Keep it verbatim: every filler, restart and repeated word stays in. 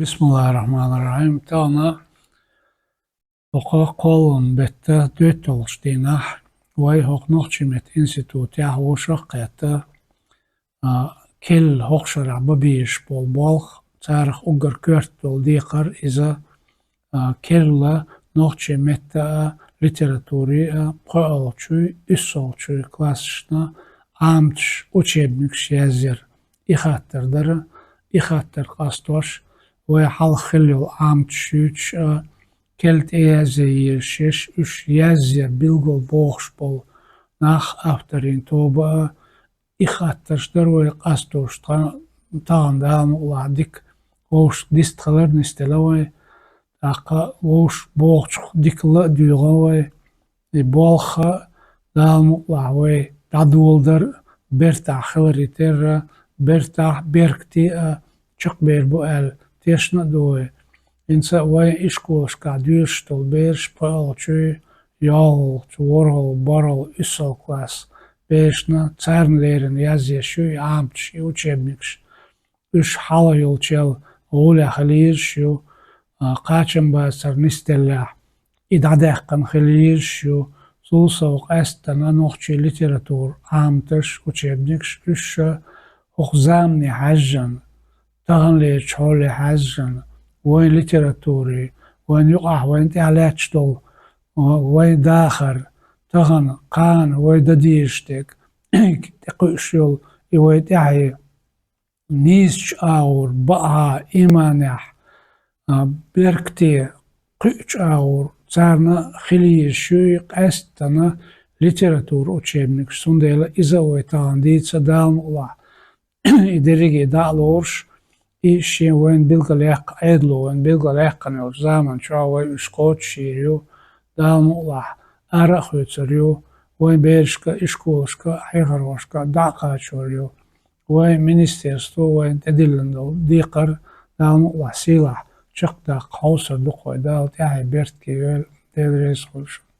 Бисмиллахир-рахманир-рахим. Тахана хӀокху кхоалгӀа беттан доьтталгӀачу дийнахь вай хӀокху нохчийн меттан институтехь вовшахкхетта, а, керла хӀокху шарахь бан безаш болу болх, царах уггар коьрта долу декхар иза, а, керла нохчийн меттан а, литературин а, пхоьалгӀачуй, уьссалгӀачуй классашна Ӏаматаш, учебникаш язъяр. И хаттар дара, и хаттар къастош, вай хьалха хилла йолу Ӏаматаш юьйцуш а, керла тӀеязъян езаш, уьш язъяр билгал бохуш болу нах, авторийн тоба а, и хаттарш дара вай къастош. Тхан-, тахана Дала мукъалахь дика вовшах дистхилар нисделла вай, тӀаккха вовшах бохучух дика ла а доьгӀна вай. И болх а Дала мукъалахь вай дӀадоладар а, бертахь хиларе терра, бертахь беркате а чекхбер бу аьлла тешна а ду вай. ХӀинца а вайн ишколашкахь доьшуш долу бераш пхоьалгӀачуй, йолхалгӀачу, ворхӀалгӀа, бархӀалгӀа, уьссалгӀа класс берашна, царна леррина язъеш ю и Ӏаматаш, и учебникаш. Уьш хьалха йолчел гӀолехь хила езаш ю, а, кхачамбацар нисделлехь, и дӀадаьккхина хила езаш ю. Цул сов къаьсттана нохчийн литература, Ӏаматаш, учебникаш, уьш ша хӀокху замане хьаьжжина, таханлерчу хьоле хьаьжжина, вайн литератури, вайн юкъахь вайна тӀехь лаьтташ долу, а, вайн дахар, тахана, кхана вай дан дезаш дерг, тӀекхуьуш йолу и вай тӀаьхье нийсачу агӀор, бакъахьа, иманехь, а, беркате кхуьучу агӀор царна хила езаш ю и къаьсттана литература учебникаш. Цундела иза а вай тахана дийца, Дала мукъалахь, и дерриге дӀа а лоруш, и шен вайна билгалъяьккха, Ӏедало вайна билгалъяьккхина йолчу заман чохь вай уьш кхочушйийр ю, Дала мукъалахь, ара а хуьйцур ю, вайн берашка, ишколашка, хьехархошка дӀа а кхачор ю. Вайн министерство вайна тӀедиллина долу декхар, Дала мукъалахь, сийлахь чекхдаккха хьовсур ду-кх вай. Дала тӀаьхье беркате йойла, Дела реза хуьлда шуна.